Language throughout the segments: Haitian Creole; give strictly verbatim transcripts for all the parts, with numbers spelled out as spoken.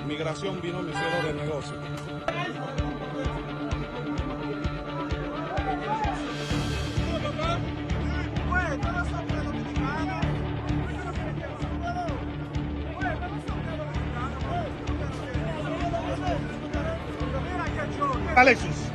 Migración vino mesero de negocio. Alexis.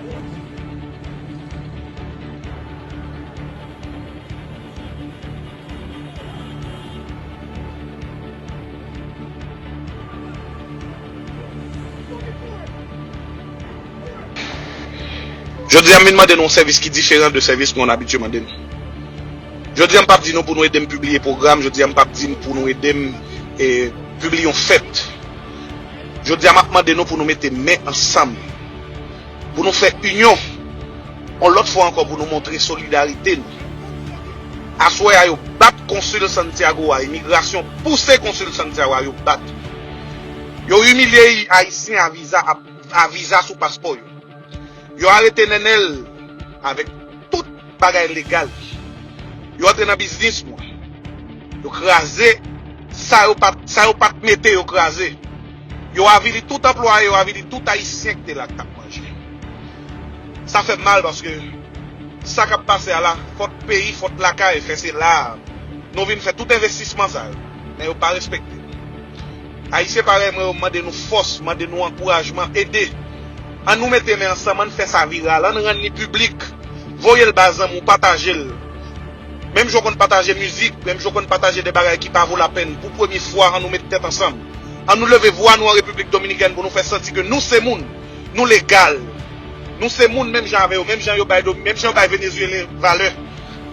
Jodi a, m vin mande nou yon sèvis ki diferan de sèvis nou abitye mande nou. Jodi a, m p ap di nou pou nou ede m pibliye pwogram. Jodi a, m p ap di n pou nou ede m, e, pibliye yon fèt. Jodi a, m ap mande nou pou nou mete men ansanm, pou nou fè inyon, yon lòt fwa ankò pou nou montre solidarite nou. Aswè a, yo bat konsil Santiago a, imigrasyon pouse konsil Santiago a, yo bat. Yo imilye Ayisyen a viza, a, a viza sou paspò yo. Yo arete Nenel avèk tout bagay legal. Yo antre nan biznis mwen. Yo kraze sa yo pa t, sa yo pa t mete, yo kraze. Yo avili tout anplwaye, yo avili tout Ayisyen ki te la k t ap manje. Sa fè m mal paske sa k ap pase a la, fòt peyi, fòt lakay, fè se la a nou vin fè tout envestisman sa yo. Men yo pa respekte. Ayisyen parèy mwen yo, m mande nou fòs, m mande nou ankourajman, ede. Ann nou mete men ansanm, ann fè sa viral, ann rann li piblik. Voye l ba zanmi w, pataje l. Menm jan w konn pataje mizik, menm jan w konn pataje de bagay ki pa vo lapenn, pou premye fwa, ann nou met tèt ansanm. Ann nou leve vwa nou an Repiblik Dominikèn pou nou fè santi ke nou se moun, nou legal. Nou se moun menm jan avè yo, menm jan yo bay, menm jan yo bay Venezuelen valè.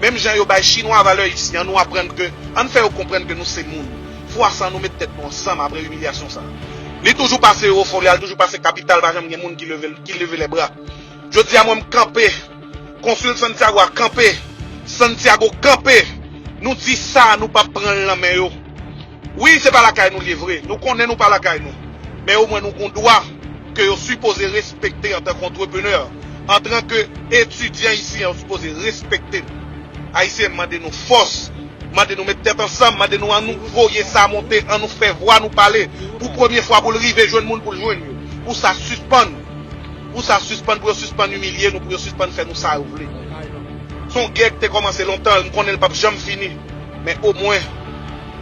Menm jan yo bay Chinwa valè isi, ann nou aprann ke, ann fè yo konprann ke nou se moun. Fwa sa, ann nou met tèt nou ansanm apre imilyasyon sa. Li toujou pase Eurofort, li al toujou pase kapital, pa janm gen moun ki leve, ki leve lè bra. Jodi a, mwen, m kanpe. Konsil Santiago a kanpe. Santiago kanpe. Nou di sa, nou p ap pran l nan men yo. Wi, se pa lakay nou l ye vre. Nou konnen nou pa lakay nou. Men omwen nou gon dwa ke yo sipoze respekte antanke antreprenè, antanke etidyan isi an, yo sipoze respekte nou. Ayisyen, m mande nou fòs, mande nou met tèt ansanm, mande nou ann nou voye sa monte, ann nou fè vwa nou pale. Pou premye fwa pou l rive jwenn moun pou l jwenn yo. Pou sa sispann. Pou sa sispann, pou yo sispann imilye nou, pou yo sispann fè nou sa yo vle. Se yon gè ki te kòmanse lontan, m konnen l p ap janm fini. Men omwen,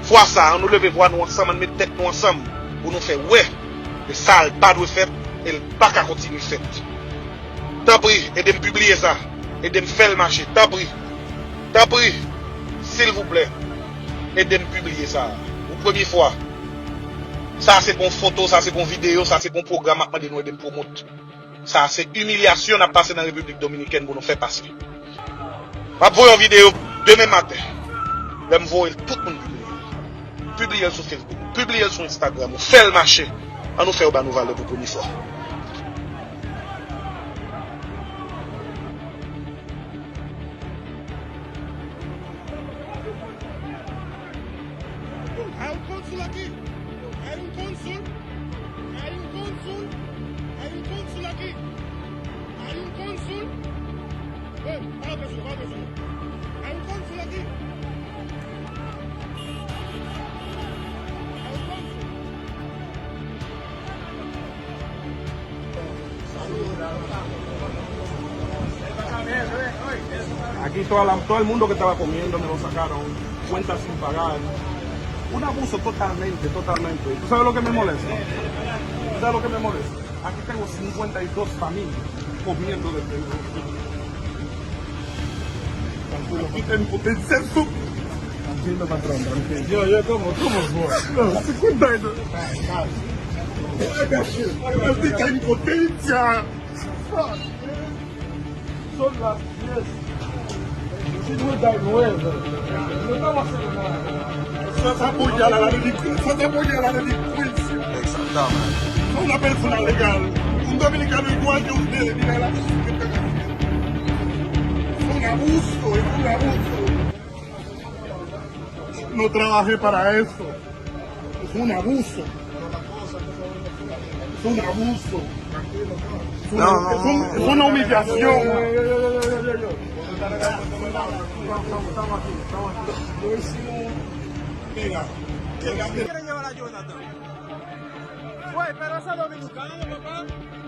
fwa sa, ann nou leve vwa nou ansanm, ann met tèt nou ansanm pou nou fè wè ke sa a l pa dwe fèt e l pa ka kontinye fèt. Tanpri, ede m pibliye sa. Ede m fè l mache. Tanpri. Tanpri. Silvouplè. Ede m pibliye sa. Pou premye fwa. Sa se pa yon foto, sa se pa yon videyo, sa se pa yon pwogram m ap mande nou ede m pwomot. Sa se imilyasyon n ap pase nan Repiblik Dominikèn pou nou fè pase. M ap voye yon videyo demen maten. Lè m voye l, tout moun pibliye l. Pibliye l sou Facebook, pibliye l sou Instagram, ou fè l mache. Ann nou fè yo ba nou valè pou premye fwa. Hay un cónsul aquí. Hay un cónsul. Hay un cónsul. Hay un cónsul aquí. Hay un cónsul. Ven, abre eso, abre eso. Hay un cónsul aquí. Hay un cónsul. Aquí toda la, todo el mundo que estaba comiendo me lo sacaron. Cuenta sin pagar. Un abuso totalmente, totalmente. ¿Tú sabes lo que me molesta? ¿Tú sabes lo que me molesta? Aquí tengo cincuenta y dos familias comiendo desde el... Aquí tengo potencia en su... Tranquilo, patrón, tranquilo. Yo, yo, ¿cómo, cómo, bro? No, cincuenta y dos. Maldita impotencia. Fuck, man. Son las diez. Cincuenta y nueve. No estamos haciendo nada. Eso es apoyar a la delincuencia. Eso es apoyar a la delincuencia. Exactamente. Una persona legal. Un dominicano igual que ustedes. Mira la... Es un abuso, es un abuso. No trabajé para eso. Es un abuso. Es un abuso. Es una, no, no, es un, no, es una humillación. Mira, mira, mira. ¿Quién quiere llevar a Jonathan? Woy, Esperanza Dominicana, papa.